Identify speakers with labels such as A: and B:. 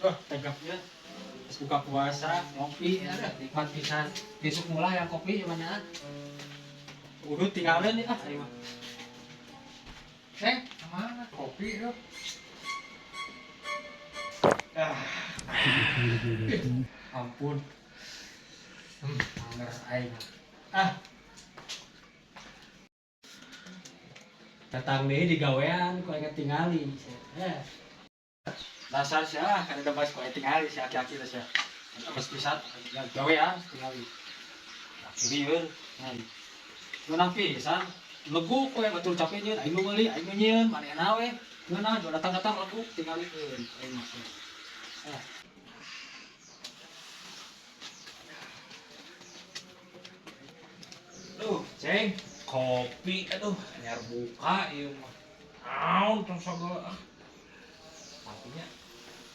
A: Wah, tegapnya. Terus buka puasa, ngopi, ada nikmat pisan. Besok mulai yang kopi gimana? Udah tinggalin nih ah, ayo mah.
B: Mana kopi tuh?
A: Ah. Ampun. Anggar aing. Ah. Datang deh di gawean ku aing tingali. Eh. Dasar sih ah, kan ada bahas ku aing tingali si aki-aki teh sia. Pas pisan gawean tingali. Akhiri euy. Ngeunah pisan. Leguk we batur capek nyeun, aing nu meuli, aing nu nyieun, manehna we. Ngeunah jual datang-datang leguk tingalikeun aing mah. Ah.
B: Duh, Ceng, kopi aduh, anyar buka ieu mah. Naon tong sagala ah. Artinya